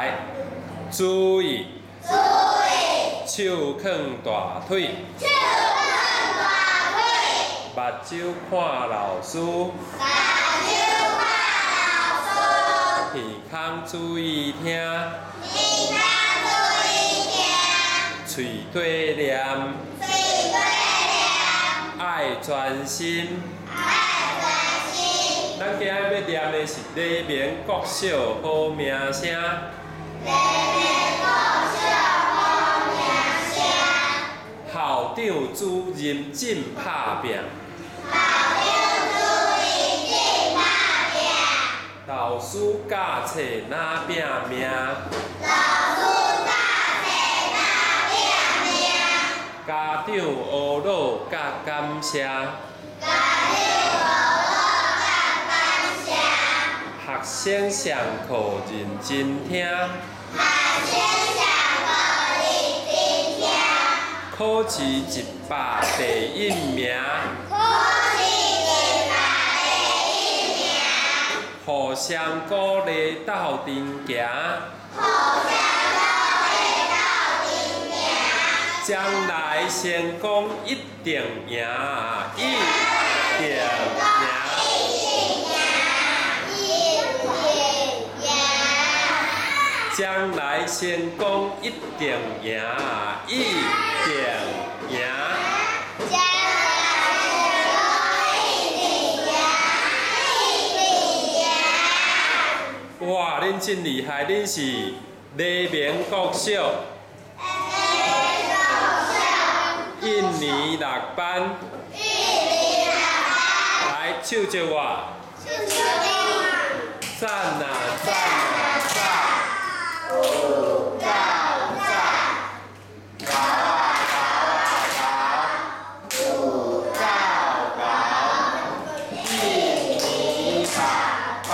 來，注意，注意，手囥大腿，手囥大腿，目睭看老師，目睭看老師，耳孔注意聽，耳孔注意聽，喙底念，喙底念，愛專心。愛專心。咱今仔欲念的是黎明國小好名聲。黎明國小好名聲。校長主任真拍拚。校長主任真拍拚。老師教冊若拚命。老師教冊若拚命。家長呵咾佮感謝。家長呵咾佮感謝。學生上課認真聽。學生上課認真聽。考試100第一名。考試100第一名。互相鼓勵鬥陣行。互相鼓勵鬥陣行。將來成功一定贏，一定贏。一定贏，一定贏。將來成功一定贏，一定贏。將來成功一定贏，一定贏。哇，恁真厲害，恁是黎明國小一年六班，一年六班。來手招我，讚啊讚啊讚，有夠讚，𠢕啊𠢕啊𠢕，有夠𠢕，一年六班。